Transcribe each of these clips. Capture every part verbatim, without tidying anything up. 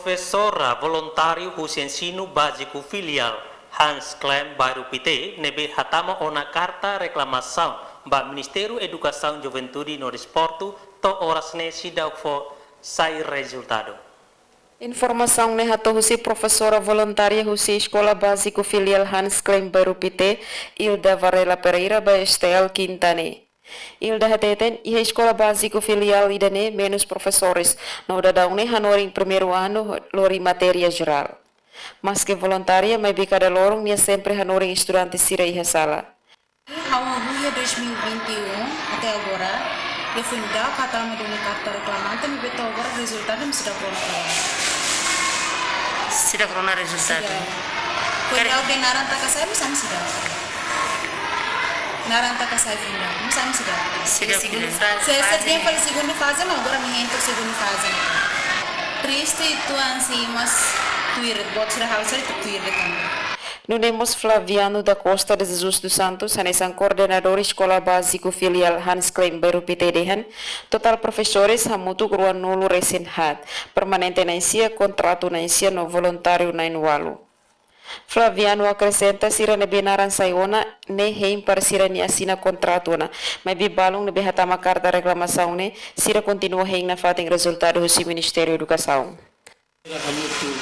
Profesora voluntáriu husi ensinu báziku filiál Hans Klemm, bairru Pité, ne'ebé hatama ona karta reklamasaun ba Ministériu Edukasaun, Juventude no Desportu, to'o oras ne'e seidauk fó sai rezultadu. Informasaun ne'e hato'o husi profesora voluntária husi Eskola Báziku Filiál Hans Klemm, bairru Pité, Ilda Varela Pereira, ba S T L kinta ne'e. Ilda hateten, iha eskola báziku filiál ida-ne'e menus profesores, no daudaun ne'e hanorin primeiru anu lori matéria jerál. Maske voluntária, maibé kada loron nia sempre hanorin estudante sira iha sala. Ha'u hahú iha dois mil e vinte e um até agora, nia foin daudauk hatama duni karta reklamante, maibé to'o agora rezultadu mak seidauk rona. Seidauk rona rezultadu. Seidauk. Kare- Kuandu ha'u dehan naran taka sai, mak sai seidauk. Naran taka sai fina, mak sai seidauk. Seidauk. Segundu faze. Se, se dia fali segundu faze, mak agora nia hein to'o segundu faze. Triste uitoan, sin, mas tuir, buat sira halo sai tuir de'it. Nune'e mós Flaviano da Costa de Jesus dos Santos, hanesan koordenadór Eskola Báziku Filiál Hans Klemm, bairru Pité, dehan, totál profesores hamutuk ruanulu resin haat, permanente na'in sia, kontratu na'in sia no voluntáriu na'in ualu. Flaviano akresenta, sira ne'ebé naran sai ona ne'e hein para sira-nia asina kontratu ona, maibé balun ne'ebé hatama karta reklamasaun ne'e, sira kontinua hein nafatin rezultadu husi Ministériu Edukasaun. Hamutuk,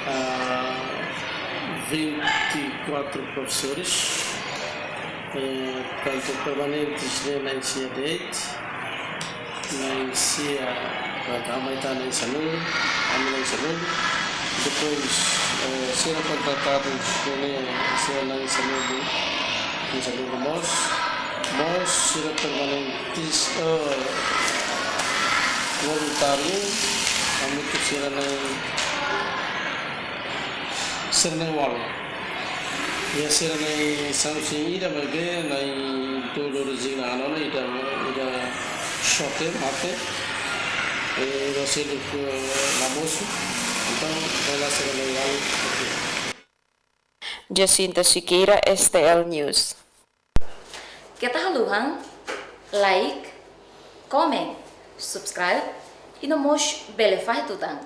ah, vinte e quatro professores, eh, tantu permanentes ne'e na'in sia de'it, na'in sia, tantu ha'u mai tan na'in sanulu, ami na'in sanulu. Depois, eh, sira kontratadu ne'e sira na'in sanulu, na'in sanulu mós, mós sira permanente Tis, eh, voluntáriu, hamutuk sira na'in, sira na'in ualu. Iha sira na'in sanulu, ida maibé na'in tolu rezigna ona, ida, ida xoke, mate. E, ida seluk la mosu. Entaun, bele sira na'in ualu. Jacinta Siqueira, S T L News. Keta haluhan like, comment, subscribe, i no mós bele fahe tutan.